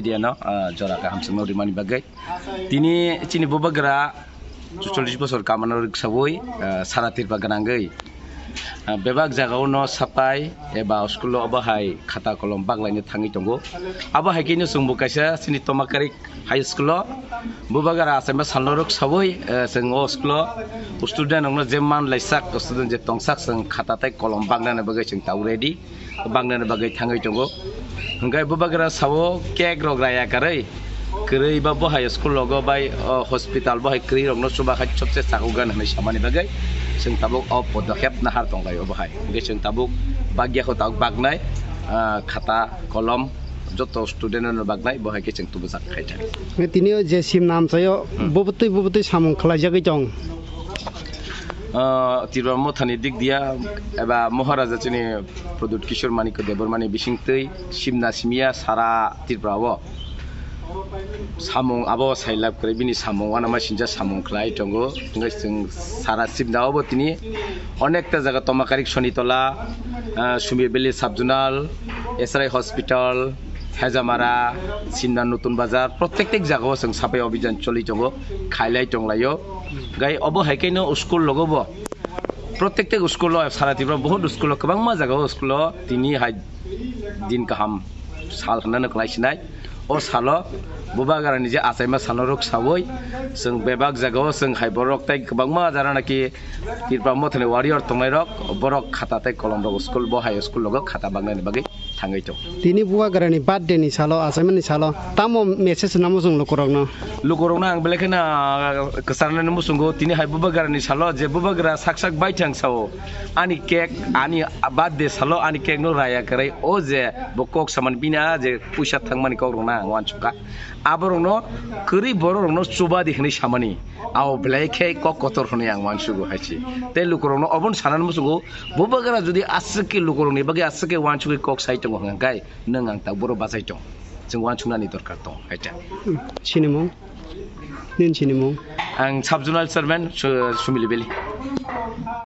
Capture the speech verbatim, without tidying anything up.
Diano, ah, jora kaham chwngno rimani bagwi. Tini chini bubagra chuchollish bosor kamano rwksawi, ah, sara tirpa gwnangwi, ah, bebak jagao no sapai eba school o obo hai khata kolom baglaino thangwi tongo. Abo hai khe no chwngbo kaisa chini Tomakarik High School o bubagra achaima salno rwksawi, ah, chwng o school o student rokno je man laijak, student je tongsak, chwng khata tei kolom bagnani bagwi chwng tabuk ready. Bangnani bagwi thangwi tongo. Hwnkhe bubagra sao cake rok raya karwi kwrwi ba bo hai school rogo bai, o, hospital bo hai kwrwi rokno chuba khai chopse chakugan hwnwi samani bagwi chwng tabuk o podokhep nahar tonglaio bo hai. Hwnkhe chwng tabuk bagya kho tabuk bagnai, ah, khata kolom joto student rokno bagnai bo hai khe chwng tubujak khai thang. Tini o je sim namsaio, hmm, bubutwi bubutwi samung khlaijagwi tong. Ah, Tripura mothani dik dia eba Maharaja chini Pradyut Kishore Manikya Debbarmani bisingtwi simna simya sara Tripura o samung abo sailab kwrwi bini samung uanama sinjak samung khlai tongo. Hwnkhe chwng sara simna obo tini onekta jaga Tomakarik Sonitola, ah, Sumir Valley Sub Zonal, Esrai Hospital, Thejamara, Simna Nutun Bazar, protektek jagao chwng sapai obijan choli tongo, khailai tonglaio. Gai obo hai khe no school logo bo. Protektek school o sara Tripura bohut school o kwbangma jagao school o tini hai din kaham sal hwnna no kwlai sinai. O salo bubagrani je achaima salno rwksawi chwng bebak jagao chwng hai borok tei kwbangma jara naki Tripura mothani warrior tongnai rok borok khata tei kolom rok school bo hai school logo khata bagnani bagwi thangwi tong. Tini bubagrani birthday ni salo, achaimani salo, tamo message namo chwng lukurokno? Lukurokno ang belai kheno, ah, kwcharnani muchungo, tini hai bubagrani salo je bubagra sak sak baithang sao, ani cake, ani birthday salo ani cake no raya kwrwi, o je bo kok samani bini a je puisa thangmani kok rokno ang uansukha. Aborokno kwrwi borok rokno chuba di hwnwi samani, abo belai khe kok kotor hwnwi ang uansugo hai se. Tei lukurokno obono sanani muchungo, bubagra jodi aswk khe lukurokni bagwi aswk khe uansugwi kok sai tongo hwnkha khe, nwng ang tabuk boro bachai tong. Chwng uansuknani dorkar tong, hai ta. Sinimung? Nini sinimung? Ang Sub Zonal Chairman, Su-, Sumili Valley.